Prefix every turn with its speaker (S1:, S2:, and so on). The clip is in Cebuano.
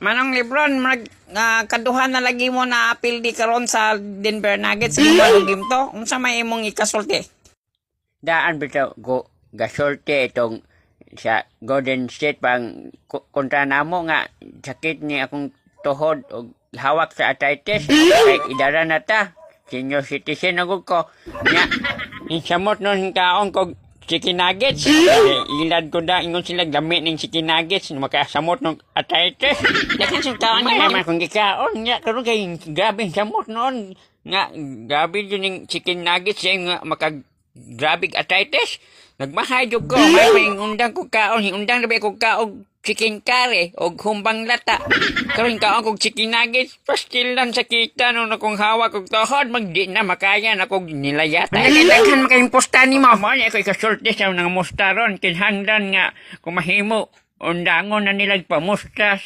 S1: Manong Lebron, mag kaduha na lagi mo na apil di karon sa Denver Nuggets imong game to. Unsa may imong ikasulti?
S2: Daan bitaw ko gasulti itong sa Golden State pang kontra namo nga sakit ni akong tuhod og hawak sa arthritis kay idara na ta, senior citizen na gud ko nya. Insamot nun kaon kog chicken nuggets. Eh, ilad ko da, ingon sila gamit ning chicken nuggets makasamot ng arthritis.
S1: Daghan sa kaon
S2: May
S1: nimo.
S2: Man kung gikaon nga karon kay grabe ang samot noon nga grabe jud ning chicken nuggets eh, nga maka grabe arthritis. Nagmahay jud ko may undang ko kaon, undang na ko kaon chicken curry og humbang lata. Karon kaon kog chicken nuggets, pastil lang sakita no na kung hawak og tuhod, magdi na makaya na kog nilayata.
S1: Daghan man kayong posta nimo.
S2: Mo ni ako ikasulti sa mga musta ron, kinahanglan nga kung mahimo undangon na nila pamusta.